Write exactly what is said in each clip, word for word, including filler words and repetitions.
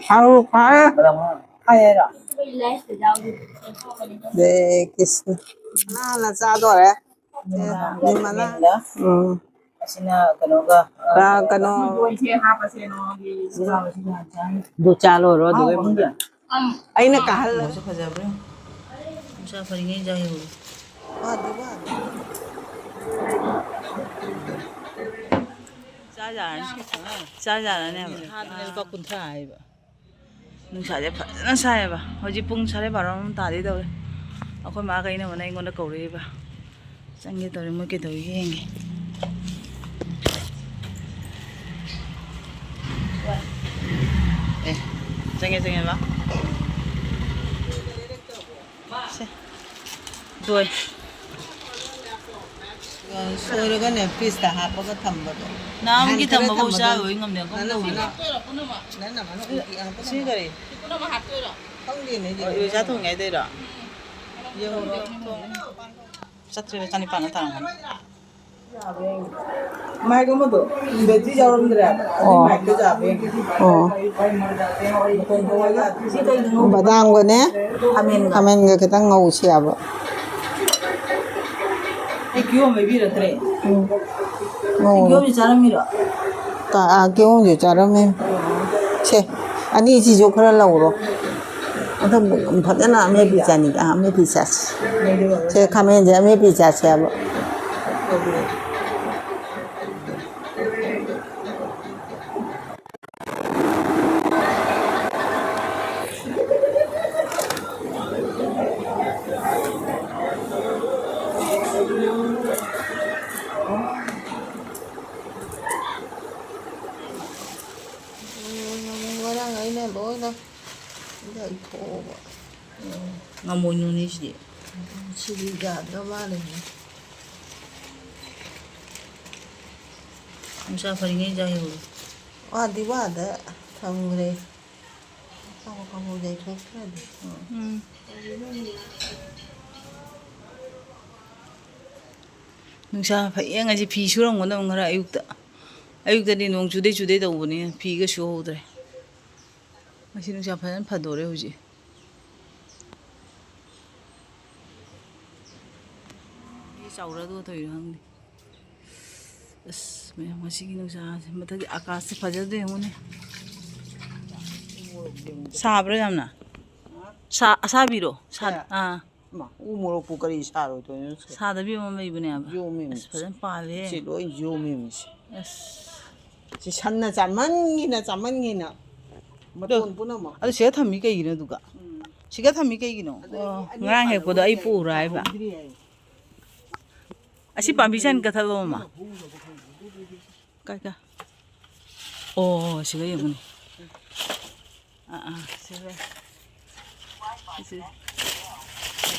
ꯍꯥꯎ ꯐꯥꯔꯦ꯫ ꯗꯦ ꯀ꯭ꯔꯤꯁꯅ꯫ ꯅꯥꯟꯅ ꯆꯥꯗꯣꯔꯦ꯫ ꯅꯤꯃꯅ꯫ ꯎꯝ꯫ ꯑꯁꯤꯅ ꯀꯩꯅꯣꯒ, ꯑ, ꯀꯩꯅꯣ꯫ ꯑꯗꯨ ꯆꯥ ꯂꯣꯏꯔꯣ, ꯑꯗꯨꯒ ꯑꯃꯨꯛ꯫ ꯑꯩꯅ ꯀꯥꯍꯜꯂꯒ꯫ ꯐꯖꯕ꯭ꯔꯥ? ꯅꯨꯡꯁꯥ ꯐꯔꯤꯉꯩ ꯆꯥ ꯌꯧꯔꯣ꯫ ꯆꯥ ꯌꯥꯔꯅꯤ꯫ ꯆꯥ ꯌꯥꯔꯅꯤ ꯍꯥꯏꯕ꯫ ꯍꯥꯟꯅ ꯂꯨꯄꯥ ꯀꯨꯟꯊ꯭ꯔꯥ ꯍꯥꯏꯕ꯫ ꯅꯨꯡꯁꯥꯁꯦ ꯐꯖꯅ ꯁꯥꯏꯌꯦꯕ꯫ ꯍꯧꯖꯤꯛ ꯄꯨꯡ ꯁꯥꯔꯦ ꯕꯥꯔꯣ ꯑꯃ ꯇꯥꯗꯣꯏ ꯇꯧꯔꯦ꯫ ꯑꯩꯈꯣꯏ ꯃꯥ ꯀꯩꯅꯣꯅ ꯑꯩꯉꯣꯟꯗ ꯀꯧꯔꯛꯏꯕ꯫ ꯆꯪꯒꯦ ꯇꯧꯔꯤ, ꯃꯣꯏ ꯀꯩꯗꯧꯔꯤꯒꯦ ꯌꯦꯡꯒꯦ꯫ ꯑꯦ, ꯆꯪꯉꯦ, ꯆꯪꯉꯦ, ꯃꯥ꯫ ꯁꯦ꯫ ꯂꯣꯏ꯫ ꯁꯣꯏꯔꯒꯅꯦ, ꯐ꯭ꯔꯤꯖꯇ ꯍꯥꯞꯄꯒ ꯊꯝꯕꯗꯣ꯫ ꯅꯍꯥꯟꯒꯤ ꯅꯍꯥꯟ ꯈꯔ ꯊꯝꯕꯐꯥꯎ ꯊꯝꯕꯗꯣ ꯆꯥꯕ ꯉꯝꯗꯦ꯫ ꯅꯪꯅ ꯀꯝꯗꯧꯕꯅꯣ? ꯃꯅꯨꯡ-, ꯅꯪꯅ ꯃꯅꯨꯡ ꯎꯇꯤ ꯑꯃꯨꯛꯀ ꯁꯤ ꯊꯝꯃꯣ꯫ ꯀꯔꯤ? ꯈꯪꯗꯦꯅꯦ, ꯑꯣ, ꯌꯦꯡꯉꯣ꯫ ꯏꯔꯣꯏꯁꯥ ꯊꯣꯡꯉꯦ ꯍꯥꯏꯗꯣꯏꯔꯣ? ꯌꯦꯡꯉꯣ꯫ ꯆꯥꯇ꯭ꯔꯦꯠꯀ ꯆꯅꯤꯄꯥꯟ ꯇꯥꯔꯝꯒꯅꯤ꯫ ꯃꯥꯏꯛ ꯑꯃꯗꯣ ꯕꯦꯇ꯭ꯔꯤ ꯌꯥꯎꯔꯝꯗ꯭ꯔꯦ ꯍꯥꯏꯕ꯫ ꯑꯗꯨꯏ ꯑꯣ꯫ ꯃꯥꯏꯛꯇꯣ ꯌꯥꯕ꯭ꯔꯥ ꯌꯦꯡꯒꯦ꯫ ꯑꯣ꯫ ꯃꯈꯣꯟ ꯊꯣꯛꯑꯒ ꯁꯤ ꯀꯩꯅꯣ? ꯕꯗꯥꯝꯒꯅꯦ ꯈꯥꯃꯦꯟꯒ꯫ ꯈꯥꯃꯦꯟꯒ ꯈꯤꯇꯪ ꯉꯧꯁꯤ ꯍꯥꯏꯕ꯫ ꯑꯩ ꯀꯤꯍꯣꯝ ꯂꯩꯕꯤꯔꯛꯇ꯭ꯔꯦ꯫ ꯎꯝ꯫ ꯁꯤ ꯉꯧꯔꯣ꯫ ꯀꯤꯍꯣꯝꯁꯤ ꯆꯥꯔꯝꯃꯤꯔꯣ? ꯀ-, ꯑꯥ, ꯀꯤꯍꯣꯝꯁꯨ ꯆꯥꯔꯝꯃꯦ꯫ ꯁꯦ, ꯑꯅꯤꯁꯤꯁꯨ ꯈꯔ ꯂꯧꯔꯣ꯫ ꯑꯗꯨꯝ ꯐꯖꯅ ꯑꯃꯦꯠꯄꯤ ꯆꯥꯅꯤꯡꯉꯦ꯫ ꯑꯥ, ꯑꯃꯦꯠꯄꯤ ꯆꯥꯁꯤ꯫ ꯁꯦ, ꯈꯥꯃꯦꯟꯁꯦ ꯑꯃꯦꯠꯄꯤ ꯆꯥꯁꯦ ꯍꯥꯏꯕ꯫ ꯎꯝ, ꯉꯔꯥꯡ ꯑꯩꯅ ꯂꯣꯏꯅ ꯌꯥꯏꯊꯣꯛꯑꯕ꯫ ꯎꯝ, ꯉꯥꯃꯨ ꯅꯨꯅꯤꯁꯤꯗꯤ꯫ ꯎꯝ, ꯁꯤꯗꯤ ꯌꯥꯗ꯭ꯔ ꯃꯥꯜꯂꯦꯅꯦ꯫ ꯅꯨꯡꯁꯥ ꯐꯔꯤꯉꯩ ꯆꯥꯍꯧꯔꯣ꯫ ꯋꯥꯗꯤ ꯋꯥꯗ ꯊꯝꯈ꯭ꯔꯦ꯫ ꯀꯥꯡꯍꯧ ꯀꯥꯡꯍꯧ ꯌꯥꯏꯊꯣꯛꯇ꯭ꯔꯗꯤ꯫ ꯎꯝ꯫ ꯅꯨꯡꯁꯥ ꯐꯌꯦꯡ ꯍꯥꯏꯁꯦ ꯐꯤ ꯁꯨꯔꯝꯒꯗꯕ ꯉꯔꯥꯡ ꯑꯌꯨꯛꯇ꯫ ꯑꯌꯨꯛꯇꯗꯤ ꯅꯣꯡ ꯆꯨꯗꯦ ꯆꯨꯗꯦ ꯇꯧꯕꯅꯤꯅ ꯐꯤꯒ ꯁꯨꯍꯧꯗ꯭ꯔꯦ꯫ ꯉꯁꯤ ꯅꯨꯡꯁꯥ ꯐꯖꯅ ꯐꯗꯣꯔꯦ ꯍꯧꯖꯤꯛ꯫ ꯁꯤ ꯆꯥꯎꯔꯗꯨꯒ ꯇꯧꯔꯤꯔꯣ ꯈꯪꯗꯦ꯫ ꯑꯁ, ꯃꯌꯥꯝ, ꯉꯁꯤꯒꯤ ꯅꯨꯡꯁꯥꯁꯦ, ꯃꯊꯛꯀꯤ ꯑꯀꯥꯁꯁꯦ ꯐꯖꯗ꯭ꯔꯦ, ꯌꯦꯡꯉꯨꯅꯦ꯫ ꯁꯥꯕ꯭ꯔꯥ ꯌꯥꯝꯅ? ꯁꯥ-, ꯑꯁꯥꯕꯤꯔꯣ? ꯁꯥ-, ꯑꯥ꯫ ꯏꯃꯥ, ꯎ ꯃꯣꯔꯣꯛꯄꯨ ꯀꯔꯤ ꯁꯥꯔꯣꯏꯗꯣꯏꯅꯣ ꯁꯦ? ꯁꯥꯗꯕꯤ ꯑꯃ ꯂꯩꯕꯅꯦꯕ꯫ ꯌꯣꯝꯃꯤꯃꯤ꯫ ꯑꯁ, ꯐꯖꯅ ꯄꯥꯜꯂꯦ꯫ ꯁꯤ ꯂꯣꯏ ꯌꯣꯝꯃꯤꯃꯤ ꯁꯦ꯫ ꯑꯁ꯫ ꯁꯤ ꯁꯟꯅ ꯆꯥꯃꯟꯒꯤꯅ, ꯆꯥꯃꯟꯒꯤꯅ ꯃꯇꯣꯟ ꯑꯗꯣ, ꯄꯨꯝꯅꯃꯛ꯫ ꯑꯗꯨ ꯁꯤꯗ ꯊꯝꯃꯤ ꯀꯩꯒꯤꯅꯣ ꯑꯗꯨꯒ? ꯎꯝ꯫ ꯁꯤꯗ ꯊꯝꯃꯤ ꯀꯩꯒꯤꯅꯣ? ꯑꯗꯨꯗꯒꯤ ꯑꯣ, ꯑꯅꯤ ꯉꯔꯥꯡ ꯄꯥꯜꯍꯧꯕ ꯍꯦꯛꯄꯗꯣ ꯑꯩ ꯂꯩ, ꯄꯨꯔꯥ ꯍꯥꯏꯕ꯫ ꯇꯥꯍꯧꯗ꯭ꯔꯤ ꯍꯥꯏ꯫ ꯑꯁꯤ ꯄꯥꯝꯕꯤ ꯁꯟ ꯀꯛꯊꯠꯂꯣ, ꯃꯃꯥ꯫ ꯀꯥꯏ, ꯀꯥꯏ? ꯑꯣ, ꯁꯤꯒ ꯌꯦꯡꯉꯨꯅꯦ꯫ ꯑꯥ, ꯑꯥ, ꯁꯤꯒ꯫ ꯁꯤ, ꯁꯤ,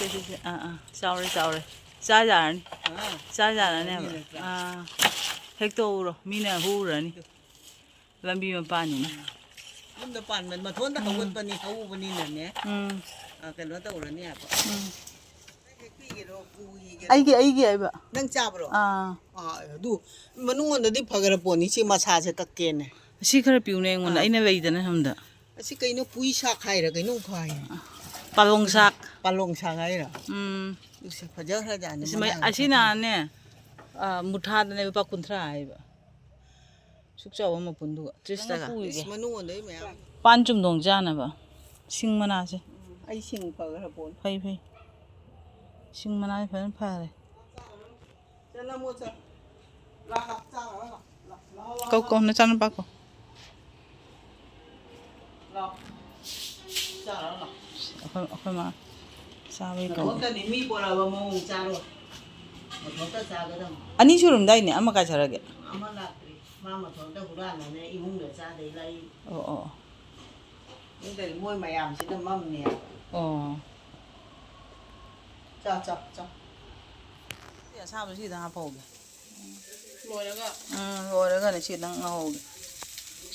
ꯁꯤ, ꯁꯤ, ꯑꯥ, ꯑꯥ, ꯆꯥꯎꯔꯦ, ꯆꯥꯎꯔꯦ꯫ ꯆꯥ ꯌꯥꯔꯅꯤ꯫ ꯑꯥ꯫ ꯆꯥ ꯌꯥꯔꯅꯤ ꯍꯥꯏꯕ꯫ ꯃꯤꯅ ꯆꯥ-, ꯑꯥ, ꯍꯦꯛꯇꯣꯛꯎꯔꯣ, ꯃꯤꯅ ꯍꯨꯔꯅꯤ꯫ ꯂꯝꯕꯤ ꯃꯄꯥꯟꯅꯤꯅ꯫ ꯌꯨꯝꯗ ꯄꯥꯟꯕ ꯃꯊꯣꯟꯗ ꯎꯝ꯫ ꯍꯧꯒꯠꯄꯅꯤ, ꯍꯧꯕꯅꯤꯅꯅꯦ꯫ ꯎꯝ꯫ ꯑ, ꯀꯩꯅꯣ ꯇꯧꯔꯅꯤ ꯍꯥꯏꯕ꯫ ꯎꯝ꯫ ꯍꯦꯛꯄꯤꯒꯦꯔꯣ, ꯄꯨꯈꯤꯒꯦꯔꯣ? ꯑꯩꯒꯤ, ꯑꯩꯒꯤ ꯍꯥꯏꯕ꯫ ꯅꯪ ꯆꯥꯕ꯭ꯔꯣ? ꯑꯥ꯫ ꯑꯥ, ꯑꯗꯨ ꯃꯅꯨꯡꯂꯣꯝꯗꯗꯤ ꯐꯈ꯭ꯔ ꯄꯣꯠꯅꯤ, ꯁꯤ ꯃꯁꯥꯁꯦ ꯀꯛꯀꯦꯅꯦ꯫ ꯑꯁꯤ ꯈꯔ ꯄꯤꯌꯨꯅꯦ ꯑꯩꯉꯣꯟꯗ, ꯑꯥ꯫ ꯑꯩꯅ ꯂꯩꯗꯅ ꯁꯣꯝꯗ꯫ ꯑꯁꯤ ꯀꯩꯅꯣ, ꯄꯨꯏ ꯁꯥꯛ ꯍꯥꯏꯔ ꯀꯩꯅꯣꯝ ꯍꯥꯏ꯫ ꯄꯥꯂꯣꯡ ꯁꯥꯛ꯫ ꯄꯥꯂꯣꯡ ꯁꯥꯛ ꯍꯥꯏꯔ? ꯎꯝ꯫ ꯑꯁꯤ ꯐꯖꯈ꯭ꯔꯖꯥꯠꯅꯤ, ꯑꯁꯤ ꯃꯩ-, ꯃꯅꯥꯒ ꯑꯁꯤꯅꯅꯦ, ꯑꯥ, ꯃꯨꯊ꯭ꯔꯥꯗꯅꯦ ꯂꯨꯄꯥ ꯀꯨꯟꯊ꯭ꯔꯥ ꯍꯥꯏꯕ꯫ ꯁꯨꯛ ꯆꯥꯎꯕ ꯃꯄꯨꯟꯗꯨꯒ꯫ ꯇ꯭ꯔꯤꯁ ꯇꯒ꯫ ꯅꯪꯅ ꯄꯨꯔꯤꯁꯦ꯫ ꯏꯁ, ꯃꯅꯨꯡꯂꯣꯝꯗꯩ ꯃꯌꯥꯝ꯫ ꯄꯥꯟ ꯆꯨꯝꯗꯣꯡ ꯆꯥꯅꯕ꯫ ꯁꯤꯡ ꯃꯅꯥꯁꯦ꯫ ꯎꯝ, ꯑꯩ ꯁꯤꯡ ꯐꯈ꯭ꯔ ꯄꯣꯠꯅꯤ꯫ ꯐꯩ, ꯐꯩ꯫ ꯁꯤꯡ ꯃꯅꯥꯁꯦ ꯐꯖꯅ ꯐꯔꯦ꯫ ꯆꯠꯂꯝꯃꯣ, ꯆꯠ-, ꯂꯥꯛ, ꯂꯥꯛ, ꯆꯥꯔꯣ, ꯂꯥꯛ, ꯂꯥꯛ, ꯂꯥꯛ, ꯂꯥꯛ, ꯀꯧ, ꯂꯥꯛ꯫ ꯀꯧ, ꯅꯆꯥꯅꯨꯄꯥ ꯀꯧ꯫ ꯂꯥꯛ꯫ ꯆꯥꯔꯣ, ꯂꯥꯛ꯫ ꯑꯩꯈꯣꯏ, ꯑꯩꯈꯣꯏ ꯃꯥ ꯆꯥꯕꯩ ꯀꯧꯕ꯫ ꯅꯊꯣꯛꯇꯅꯤ ꯃꯤ ꯄꯣꯔꯛꯑꯕ ꯃꯑꯣꯡ ꯆꯥꯔꯣ꯫ ꯅꯊꯣꯛꯇ ꯆꯥꯒꯗꯕꯅꯤ꯫ ꯑꯅꯤ ꯁꯨꯔꯝꯗꯥꯏꯅꯦ, ꯑꯃ ꯀꯥꯏ ꯆꯠꯈ꯭ꯔꯒꯦ? ꯑꯃ ꯂꯥꯛꯇ꯭ꯔꯤ꯫ ꯃꯥ ꯃꯊꯣꯟꯇ ꯍꯨꯔꯥꯟꯅꯅꯦ ꯏꯃꯨꯡꯗ ꯆꯥꯗꯩ ꯂꯥꯛꯏ꯫ ꯑꯣ, ꯑꯣ, ꯑꯣ꯫ ꯅꯠꯇ꯭ꯔꯗꯤ ꯃꯣꯏ ꯃꯌꯥꯝꯁꯤꯅ ꯃꯝꯅꯦꯕ꯫ ꯑꯣ꯫ ꯆꯥ, ꯆꯥ, ꯆꯥ꯫ ꯑꯁꯥꯕꯁꯤꯗ ꯍꯥꯞꯐꯧꯒꯦ꯫ ꯂꯣꯏꯔꯒ? ꯎꯝ, ꯂꯣꯏꯔꯒꯅꯦ ꯁꯤ ꯅꯪ ꯉꯧꯍꯧꯒꯦ꯫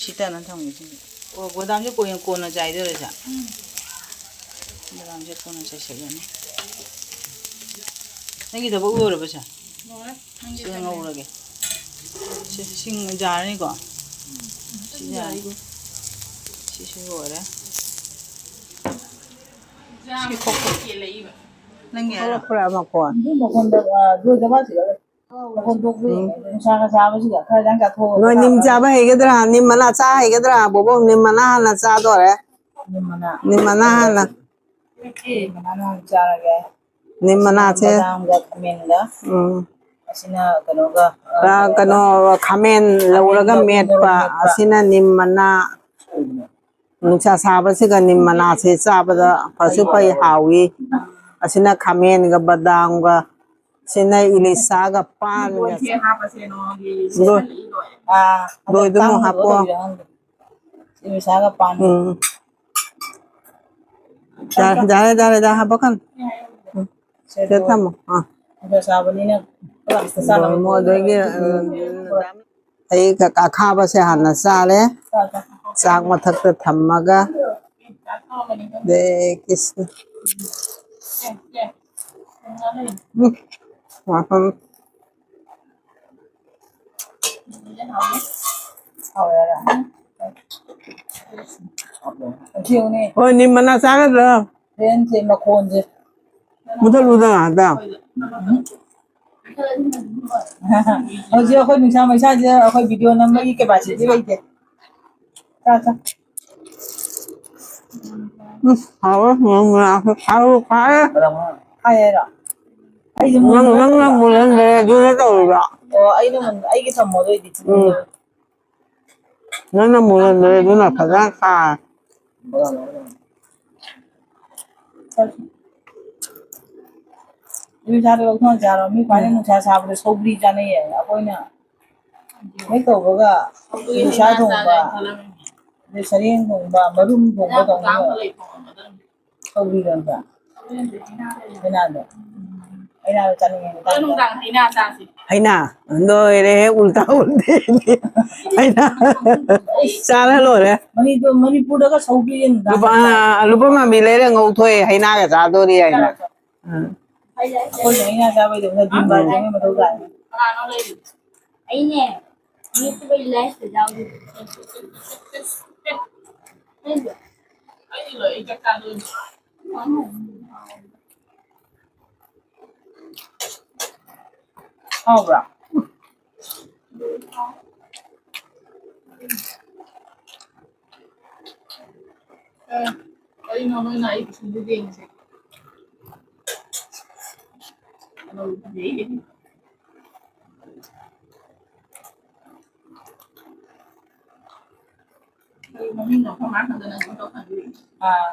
ꯁꯤꯇꯅ ꯊꯝꯒꯦ ꯁꯤꯁꯦ꯫ ꯑꯣ, ꯕꯗꯥꯝꯁꯦ ꯀꯣꯟꯅ, ꯀꯣꯟꯅ ꯆꯥꯏꯗꯣꯏꯔꯁꯦ? ꯎꯝ꯫ ꯕꯗꯥꯝꯁꯦ ꯀꯣꯟꯅ ꯆꯥꯏꯁꯜꯂꯅꯤ꯫ ꯅꯪꯒꯤ ꯊꯕꯛ ꯂꯣꯏꯔꯕꯣ ꯁꯦ? ꯂꯣꯏꯔꯦ꯫ ꯅꯪꯒꯤ ꯁꯤꯗ ꯊꯝꯃꯦ꯫ ꯉꯧꯔꯒꯦ꯫ ꯁꯤ ꯁꯤꯡ ꯌꯥꯔꯅꯤꯀꯣ? ꯎꯝ, ꯁꯤ ꯌꯥꯔꯅꯤ꯫ ꯌꯥꯔꯤꯒꯣ꯫ ꯁꯤ ꯁꯤ ꯂꯣꯏꯔꯦ꯫ ꯁꯤ ꯈꯣꯛꯄ꯫ ꯅꯪꯒꯤ ꯍꯥꯏꯔꯣ? ꯊꯣꯛꯂꯛꯄ꯭ꯔꯥ ꯃꯈꯣꯟ? ꯑꯗꯨ ꯃꯈꯣꯟꯗ, ꯑ, ꯂꯣꯏꯗꯕ ꯃꯥꯜꯂꯦ꯫ ꯃꯈꯣꯟ ꯊꯣꯛꯄ꯭ꯔꯥ ꯎꯝ꯫ ꯌꯦꯡꯉꯦ꯫ ꯅꯨꯡꯁꯥꯒ ꯁꯥꯕꯁꯤꯗ ꯈꯔ ꯌꯥꯝ ꯆꯥꯊꯣꯛꯑꯒ ꯅꯣꯏ ꯅꯤꯝ ꯆꯥꯕ ꯍꯩꯒꯗ꯭ꯔꯥ? ꯅꯤꯝ ꯃꯅꯥ ꯆꯥ ꯍꯩꯒꯗ꯭ꯔꯥ? ꯕꯣꯕꯣꯛ ꯅꯤꯝ ꯃꯅꯥ ꯍꯥꯟꯅ ꯆꯥꯗꯣꯔꯦ꯫ ꯅꯤꯝ ꯃꯅꯥ꯫ ꯅꯤꯝ ꯃꯅꯥ ꯍꯥꯟꯅ꯫ ꯅꯤꯝ ꯃꯅꯥ ꯍꯥꯟꯅ ꯆꯥꯔꯒꯦ꯫ ꯅꯤꯝ ꯑꯁꯤꯅ ꯃꯅꯥꯁꯦ꯫ ꯕꯗꯥꯝꯒ ꯈꯥꯃꯦꯟꯒ꯫ ꯎꯝ꯫ ꯑꯁꯤꯅ ꯀꯩꯅꯣꯒ, ꯑ, ꯑ, ꯀꯩꯅꯣ, ꯈꯥꯃꯦꯟ ꯂꯧꯔꯒ ꯈꯥꯃꯦꯟꯒ ꯃꯦꯠꯄ꯫ ꯃꯣꯔꯣꯛ ꯃꯦꯠꯄ꯫ ꯑꯁꯤꯅ ꯅꯤꯝ ꯃꯅꯥ꯫ ꯅꯨꯡꯁꯥ ꯁꯥꯕꯁꯤꯒ ꯅꯤꯝ ꯃꯅꯥꯁꯦ ꯆꯥꯕꯗ ꯐꯁꯨ ꯐꯩ, ꯍꯥꯎꯏ꯫ ꯑꯁꯤꯅ ꯈꯥꯃꯦꯟꯒ ꯕꯗꯥꯝꯒ, ꯁꯤꯅ ꯏꯂꯤꯁꯥꯒ ꯄꯥꯟꯒ꯫ ꯁꯦ ꯍꯥꯞꯄꯁꯦ ꯅꯣꯡꯃꯒꯤ ꯂꯣꯏ꯫ ꯁꯦꯠꯆꯜꯂꯛꯏ ꯂꯣꯏꯔꯦ꯫ ꯑꯥ, ꯍꯟꯗꯛ ꯂꯣꯏꯗꯨꯃꯨꯛ ꯇꯥꯡꯗꯕ ꯍꯥꯞꯄꯣ꯫ ꯀꯩꯒꯤꯅꯣ ꯈꯪꯗꯦ꯫ ꯏꯂꯤꯁꯥꯒ ꯄꯥꯟꯒ꯫ ꯎꯝ꯫ ꯌꯥꯔꯦ, ꯌꯥꯔꯦ, ꯌꯥꯔꯦ, ꯌꯥꯔꯦ, ꯍꯥꯞꯄꯛꯀꯅꯨ꯫ ꯎꯝ꯫ ꯁꯦ ꯁꯦ ꯂꯣꯏꯔꯦ꯫ ꯊꯝꯃꯣ꯫ ꯑꯥ꯫ ꯅꯨꯡꯁꯥ ꯁꯥꯕꯅꯤꯅ ꯄꯨꯂꯞ ꯆꯥꯅꯕ ꯂꯣꯏꯔꯦ, ꯃꯣꯏ ꯑꯗꯨꯒꯤ, ꯄꯨꯂꯞ꯫ ꯑ, ꯑꯩ ꯀ-, ꯑꯈꯥꯕꯁꯦ ꯍꯥꯟꯅ ꯆꯥꯔꯦ꯫ ꯆꯥ, ꯆꯥ꯫ ꯆꯥꯛ ꯃꯊꯛꯇ ꯊꯝꯃꯒ꯫ ꯍꯔꯦ ꯀ꯭ꯔꯤꯁꯅ꯫ ꯎꯝ꯫ ꯋꯥꯐꯝ꯫ ꯍꯣꯏ, ꯅꯤꯝ ꯃꯅꯥ ꯆꯥꯒꯗ꯭ꯔꯣ? ꯐꯦꯟꯁꯦ ꯃꯈꯣꯟꯁꯦ꯫ ꯃꯨꯊꯠꯂꯨꯗꯅ ꯑꯝꯇ꯫ ꯍꯧꯖꯤꯛ ꯑꯩꯈꯣꯏ ꯅꯨꯡꯁꯥ ꯃꯩꯁꯥꯁꯤꯗ ꯑꯩꯈꯣꯏ video ꯅꯝꯕꯒꯤ capacity ꯂꯩꯇꯦ꯫ ꯆꯥ, ꯆꯥ꯫ ꯎꯝ, ꯍꯥꯎꯋꯦ꯫ ꯃꯣꯔꯣꯛ ꯃꯅꯥꯁꯦ ꯈꯥꯏꯌꯨ, ꯈꯥꯏꯌꯦ꯫ ꯈꯥꯏ ꯍꯥꯏꯔꯣ? ꯑꯩꯁꯦ ꯅꯪ, ꯃꯨꯟꯕ ꯅꯪꯅ ꯅꯠꯇꯕ꯫ ꯃꯨꯜꯍꯟꯗ꯭ꯔꯦ ꯑꯗꯨꯅ ꯇꯧꯔꯤꯕ꯫ ꯑꯣ, ꯑꯩꯅ ꯃꯨꯟ-, ꯑꯩꯒꯤ ꯊꯝꯃꯣ ꯑꯗꯨ ꯑꯣꯏꯗꯤ꯫ ꯎꯝ꯫ ꯅꯪꯅ ꯃꯨꯜꯍꯟꯗ꯭ꯔꯦ ꯑꯗꯨꯅ ꯐꯖꯅ ꯈꯥꯏ꯫ ꯅꯨꯡꯁꯥꯗ ꯂꯧꯊꯣꯛꯑ ꯆꯥꯔꯣ꯫ ꯃꯤ ꯈ꯭ꯋꯥꯏꯗꯩ ꯅꯨꯡꯁꯥ ꯁꯥꯕꯗ ꯁꯧꯒ꯭ꯔꯤ ꯆꯥꯅꯩꯌꯦ꯫ ꯑꯩꯈꯣꯏꯅ ꯍꯦꯛ ꯇꯧꯕꯒ ꯁꯧꯒ꯭ꯔꯤ ꯌꯦꯟꯁꯥ ꯊꯣꯡꯕ, ꯑꯗꯩ ꯁꯔꯦꯡ ꯊꯣꯡꯕ, ꯃꯔꯨꯝ ꯊꯣꯡꯕ ꯇꯧꯅꯩꯌꯦ꯫ ꯁꯧꯒ꯭ꯔꯤꯒ ꯑꯝꯇ꯫ ꯍꯩꯅꯥꯗꯣ꯫ ꯍꯩꯅꯥꯗꯣ ꯆꯥꯅꯤꯡꯉꯦ꯫ ꯍꯣꯔꯦꯟ ꯅꯨꯡꯗꯥꯡ ꯍꯩꯅꯥ ꯆꯥꯁꯤ꯫ ꯍꯩꯅꯥ? ꯂꯣꯏꯔꯦꯍꯦ, ꯎꯜꯇꯥ ꯎꯜꯇꯤꯅꯤ꯫ ꯍꯩꯅꯥ ꯆꯥꯔ ꯂꯣꯏꯔꯦ꯫ ꯃꯅꯤꯄꯨꯔ, ꯃꯅꯤꯄꯨꯔꯗꯒ ꯁꯧꯒ꯭ꯔꯤ ꯅꯨꯡꯗꯥꯡ ꯂꯨꯄꯥ, ꯆꯥꯏ꯫ ꯂꯨꯄꯥ ꯉꯥꯝꯕꯤ ꯂꯩꯔ ꯉꯧꯊꯣꯛꯑꯦ, ꯍꯩꯅꯥꯒ ꯆꯥꯗꯣꯔꯤ ꯍꯥꯏꯅ꯫ ꯆꯥꯔꯣ, ꯆꯥꯔꯣ꯫ ꯎꯝ꯫ ꯑꯩꯈꯣꯏꯅ ꯍꯩꯅꯥ ꯆꯥꯕꯩꯗꯧꯅ ꯗꯤꯟ ꯕꯥꯔ ꯆꯪꯕꯩ ꯃꯊꯧ ꯇꯥꯏ꯫ ꯀꯅꯥꯅꯣ ꯂꯩꯔꯤꯕ? ꯑꯩꯅꯦ꯫ ꯃꯤ ꯑꯇꯣꯞꯄꯒꯤ live ꯇ ꯌꯥꯎꯗꯦ꯫ ꯍꯥꯎꯕ꯭ꯔꯥ? ꯑꯦ, ꯀꯔꯤꯅꯣ ꯅꯣꯏꯅ ꯑꯩ ꯄꯤꯁꯨꯝꯁꯦ ꯌꯦꯡꯉꯤꯁꯦ? ꯑꯗꯣ ꯐꯖꯩꯌꯦ꯫ ꯀꯔꯤ ꯃꯃꯤꯡꯅꯣ ꯑꯩꯈꯣꯏ ꯃꯥ ꯈꯪꯗꯅ ꯑꯗꯨꯝ ꯇꯧꯁꯟꯕꯤ꯫ ꯑꯥ,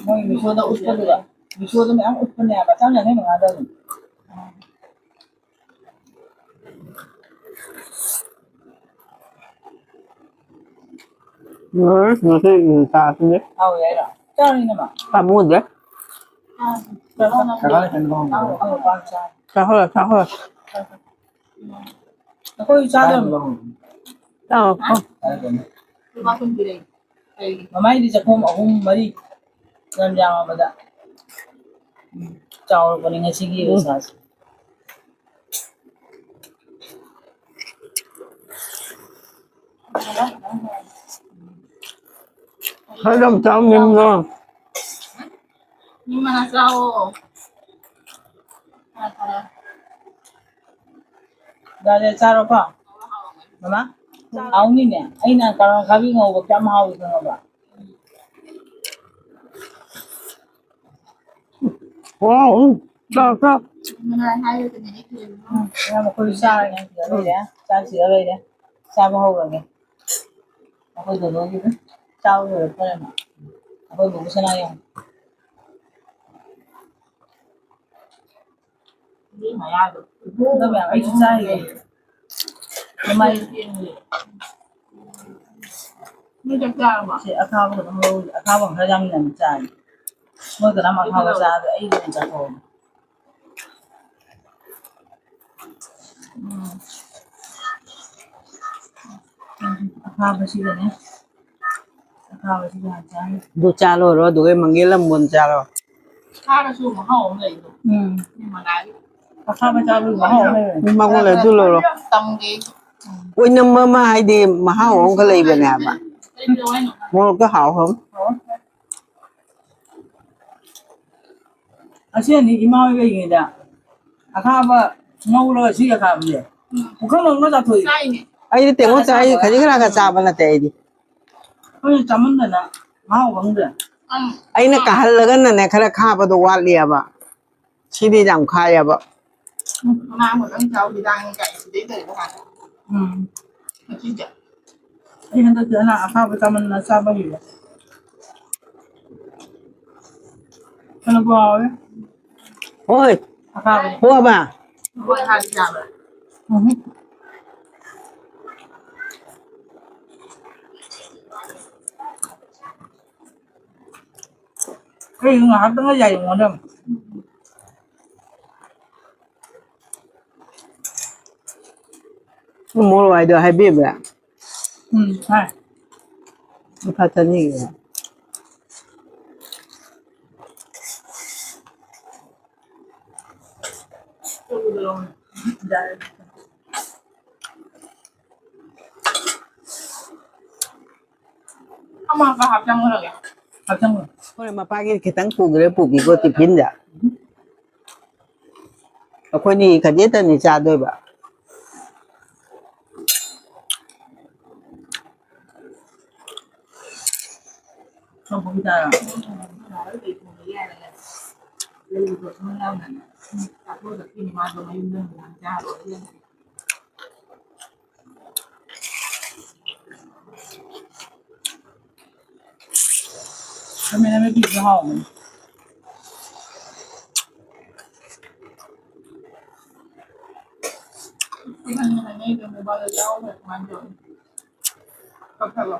ꯃꯣꯏ ꯃꯤꯁꯣꯗ ꯎꯠꯄꯗꯨꯗ, ꯃꯤꯁꯣꯗ ꯃꯌꯥꯝ ꯎꯠꯄꯅꯦ ꯍꯥꯏꯕ, ꯆꯥꯝ ꯌꯥꯡꯈꯩ ꯃꯉꯥꯗ ꯑꯗꯨꯝ꯫ ꯎꯝ, ꯉꯁꯤ ꯎꯝ ꯆꯥꯁꯤꯅꯦ꯫ ꯍꯥꯎꯋꯦ ꯍꯥꯏꯔꯣ? ꯆꯥꯔꯣ ꯏꯅꯝꯃ꯫ ꯄꯥꯝꯃꯨꯗꯦ꯫ ꯆꯥꯔꯣ, ꯆꯥꯔꯣ꯫ ꯆꯥꯈ꯭ꯔꯣ, ꯆꯥꯈ꯭ꯔꯣ꯫ ꯑꯩꯈꯣꯏ ꯆꯥꯗꯧꯔꯕꯅꯤ꯫ ꯆꯥꯎ, ꯆꯥꯎ꯫ ꯃꯃꯥꯏꯗꯤ ꯆꯥꯛꯈꯣꯝ ꯑꯍꯨꯝ ꯃꯔꯤ ꯌꯥꯝ ꯌꯥꯝꯃꯕꯗ꯫ ꯎꯝ, ꯆꯥꯎꯔꯕꯅꯤ ꯉꯁꯤꯒꯤ ꯎꯝ꯫ ꯄꯩꯁꯥꯁꯦ꯫ ꯈꯔ ꯌꯥꯝ ꯆꯥꯎ ꯅꯤꯝꯗꯣ꯫ ꯅꯤꯝ ꯃꯅꯥ ꯆꯥꯎꯑꯣ꯫ ꯈꯔ, ꯈꯔ꯫ ꯒꯥꯖꯔ ꯆꯥꯔꯣꯀꯣ꯫ ꯃꯃꯥ? ꯍꯥꯎꯅꯤꯅꯦ꯫ ꯑꯩꯅ ꯀꯥꯔꯣꯠ ꯑꯈꯥꯕꯤ ꯉꯧꯕ ꯀꯌꯥꯝ ꯍꯥꯎꯏ ꯈꯪꯉꯕ? ꯋꯥꯎ, ꯎꯝ, ꯆꯥꯎ, ꯆꯥꯎ꯫ ꯎꯝ, ꯃꯌꯥꯝ ꯑꯩꯈꯣꯏ ꯆꯥꯔꯒꯦ꯫ ꯁꯤꯗ ꯂꯩꯔꯦ꯫ ꯆꯥꯛ ꯁꯤꯗ ꯂꯩꯔꯦ꯫ ꯆꯥꯕ ꯍꯧꯔꯒꯦ꯫ ꯑꯩꯈꯣꯏ ꯗꯣꯗꯣꯒꯤ ꯆꯥꯕ ꯂꯣꯏꯔꯦ ꯐꯔꯦ ꯃꯥ꯫ ꯑꯩꯈꯣꯏ ꯕꯣꯛꯀꯤ ꯁꯅꯥ ꯌꯦꯡꯉꯨ꯫ ꯑꯗꯣ ꯃꯌꯥꯝ ꯑꯩꯁꯨ ꯆꯥꯔꯤꯌꯦ꯫ ꯃꯃꯥꯏ ꯅꯣꯏ ꯆꯥꯛ ꯆꯥꯔꯕꯣ? ꯁꯤ ꯑꯈꯥꯕ ꯈꯛꯇꯪ ꯂꯧ-, ꯑꯈꯥꯕ ꯈꯔ ꯌꯥꯝ ꯌꯥꯝ ꯆꯥꯏ꯫ ꯃꯣꯏ ꯀꯅꯥꯝ ꯑꯈꯥꯕ ꯆꯥꯗꯦ, ꯑꯩ ꯑꯣꯏꯅ ꯆꯥꯊꯣꯛꯑꯒꯦ꯫ ꯎꯝ꯫ ꯎꯝ, ꯑꯈꯥꯕꯁꯤꯒꯅꯦ꯫ ꯑꯈꯥꯕꯁꯤꯒ ꯍꯥꯟꯅ ꯆꯥꯔꯅꯤ꯫ ꯑꯗꯨ ꯆꯥ ꯂꯣꯏꯔꯣ, ꯑꯗꯨꯒ ꯃꯪꯒꯦ ꯂꯝꯒꯣꯟ ꯆꯥꯔꯣ꯫ ꯈꯥꯔꯁꯨ ꯃꯍꯥꯎ ꯑꯃ ꯂꯩꯗꯣ꯫ ꯎꯝ꯫ ꯃꯅꯥꯒꯤ꯫ ꯑꯈꯥꯕ ꯆꯥꯕꯒꯤ ꯃꯍꯥꯎ ꯑꯃ ꯂꯩꯕꯅꯤ꯫ ꯃꯉꯣꯟꯗ ꯑꯗꯨ ꯂꯧꯔꯣ꯫ ꯇꯝꯒꯦ꯫ ꯑꯣꯏꯅꯝꯕ ꯑꯃ ꯍꯥꯏꯗꯤ ꯃꯍꯥꯎ ꯑꯃꯒ ꯂꯩꯕꯅꯦ ꯍꯥꯏꯕ꯫ ꯀꯔꯤ ꯄꯤꯔꯛꯑꯣ ꯍꯥꯏꯅꯣ? ꯃꯣꯔꯣꯛꯇꯣ ꯍꯥꯎꯈ꯭ꯔꯕ? ꯑꯁꯤ ꯑꯅꯤ ꯏꯃꯥ ꯍꯣꯏ ꯂꯩꯔꯤꯉꯩꯗ ꯑꯈꯥꯕ ꯉꯧꯔꯒ ꯁꯤ ꯑꯈꯥꯕꯁꯦ ꯄꯨꯈꯝ ꯑꯃ ꯆꯥꯊꯣꯛꯏ꯫ ꯆꯥꯏꯅꯦ꯫ ꯑꯩꯗꯤ ꯇꯦꯡꯉꯣꯠ ꯆꯥꯏ, ꯈꯖꯤꯛ ꯈꯔꯒ ꯆꯥꯕ ꯅꯠꯇꯦ ꯑꯩꯗꯤ꯫ ꯑꯩꯈꯣꯏꯅ ꯆꯥꯃꯟꯗꯅ ꯃꯍꯥꯎ ꯈꯪꯗ꯭ꯔꯦ꯫ ꯑꯩꯅ ꯀꯥꯍꯜꯂꯒꯅꯅꯦ ꯈꯔ ꯈꯥꯕꯗꯣ ꯋꯥꯠꯂꯤꯑꯕ꯫ ꯁꯤꯗꯤ ꯌꯥꯝ ꯈꯥꯏꯑꯕ꯫ ꯎꯝ꯫ ꯑꯉꯥꯡꯕꯗꯪ ꯆꯥꯎ ꯍꯤꯗꯥꯛꯅꯤ ꯀꯥꯏ ꯁꯤꯗꯩ ꯇꯧꯔꯤꯕ ꯍꯥꯟꯅ꯫ ꯎꯝ꯫ ꯉꯁꯤꯁꯦ꯫ ꯑꯩ ꯍꯟꯗꯛꯇꯤ ꯑꯅꯥ ꯑꯈꯥꯕ ꯆꯥꯃꯟꯗꯅ ꯆꯥꯕ ꯍꯩꯔꯦ꯫ ꯐꯅꯕꯨ ꯍꯥꯎꯋꯦ꯫ ꯍꯣꯏ꯫ ꯑꯈꯥꯕꯅꯤ꯫ ꯍꯣꯕ꯫ ꯍꯣꯏ, ꯍꯥꯟꯅ ꯆꯥꯕ꯭ꯔꯥ? ꯎꯝ꯫ ꯑꯩ ꯉꯥꯏꯍꯥꯛꯇꯪ ꯌꯥꯏꯔꯝꯒꯗꯕꯅꯤ꯫ ꯃꯣꯔꯣꯛ ꯍꯥꯏꯗꯣ ꯍꯥꯏꯕꯤꯕ꯭ꯔꯥ? ꯎꯝ, ꯍꯥꯏ꯫ ꯂꯨꯄꯥ ꯆꯅꯤꯒꯤ꯫ ꯑꯃ ꯑꯃ ꯍꯥꯞꯆꯟꯈ꯭ꯔꯒꯦ꯫ ꯍꯥꯞꯆꯟꯈ꯭ꯔꯣ꯫ ꯍꯣꯔꯦꯟ ꯃꯄꯥꯒꯤ ꯈꯤꯇꯪ ꯄꯨꯈ꯭ꯔꯦ, ꯄꯨꯈꯤꯀꯣ ꯇꯤꯐꯤꯟꯗ꯫ ꯑꯩꯈꯣꯏꯅꯤ ꯈꯖꯤꯛꯇꯅꯤ ꯆꯥꯗꯣꯏꯕ꯫ ꯁꯣꯏꯕꯨꯝ ꯆꯥꯔꯣ? ꯈꯥꯃꯦꯟ ꯑꯃꯦꯠꯄꯤꯁꯨ ꯍꯥꯎꯕꯅꯤ꯫ ꯏꯍꯟ ꯍꯟꯅꯩꯗꯣ ꯃꯣꯕꯥꯏꯜꯗ ꯌꯥꯎꯈ꯭ꯔꯦ ꯀꯃꯥꯏꯅ ꯇꯧꯅꯤ? ꯀꯛꯊꯠꯂꯣ꯫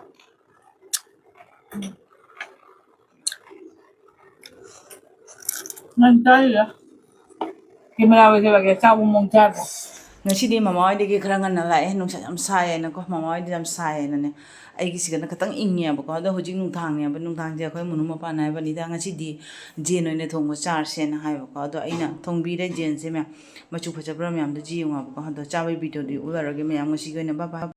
ꯅꯪ ꯆꯥꯔꯤꯔꯥ? ꯀꯦꯃꯦꯔꯥ ꯑꯣꯏꯖꯔꯒꯦ, ꯆꯥꯕ ꯃꯑꯣꯡ ꯆꯥꯗ꯭ꯔꯥ? ꯉꯁꯤꯗꯤ ꯃꯃꯥ ꯍꯣꯏꯗꯒꯤ ꯈꯔ ꯉꯟꯅ ꯂꯥꯛꯑꯦ, ꯅꯨꯡꯁꯥ ꯌꯥꯝ ꯁꯥꯏꯌꯦꯅꯀꯣ, ꯃꯃꯥ ꯍꯣꯏꯗꯤ ꯌꯥꯝ ꯁꯥꯏꯌꯦꯅꯅꯦ꯫ ꯑꯩꯒꯤꯁꯤꯒꯅ ꯈꯤꯇꯪ ꯏꯪꯉꯦꯕꯀꯣ, ꯑꯗꯣ ꯍꯧꯖꯤꯛ ꯅꯨꯡꯗꯥꯡꯅꯦꯕ, ꯅꯨꯡꯗꯥꯡꯁꯦ ꯑꯩꯈꯣꯏ ꯃꯨꯅꯨ ꯃꯄꯥꯟ ꯍꯥꯏꯕꯅꯤꯗ ꯉꯁꯤꯗꯤ ꯖꯦꯟ ꯑꯣꯏꯅ ꯊꯣꯡꯕ ꯆꯥꯔꯁꯦꯅ ꯍꯥꯏꯕꯀꯣ, ꯑꯗꯣ ꯑꯩꯅ ꯊꯣꯡꯕꯤꯔꯦ ꯖꯦꯟꯁꯦ ꯃꯌꯥꯝ, ꯃꯆꯨ ꯐꯖꯕ꯭ꯔꯥ ꯃꯌꯥꯝꯗꯣ ꯌꯦꯡꯉꯣꯕꯀꯣ, ꯑꯗꯣ ꯆꯥꯕꯒꯤ ꯚꯤꯗꯤꯑꯣꯗꯤ ꯎꯠꯂꯔꯣꯏꯒꯦ ꯃꯌꯥꯝ, ꯉꯁꯤꯒꯤ ꯑꯣꯏꯅ bye bye꯫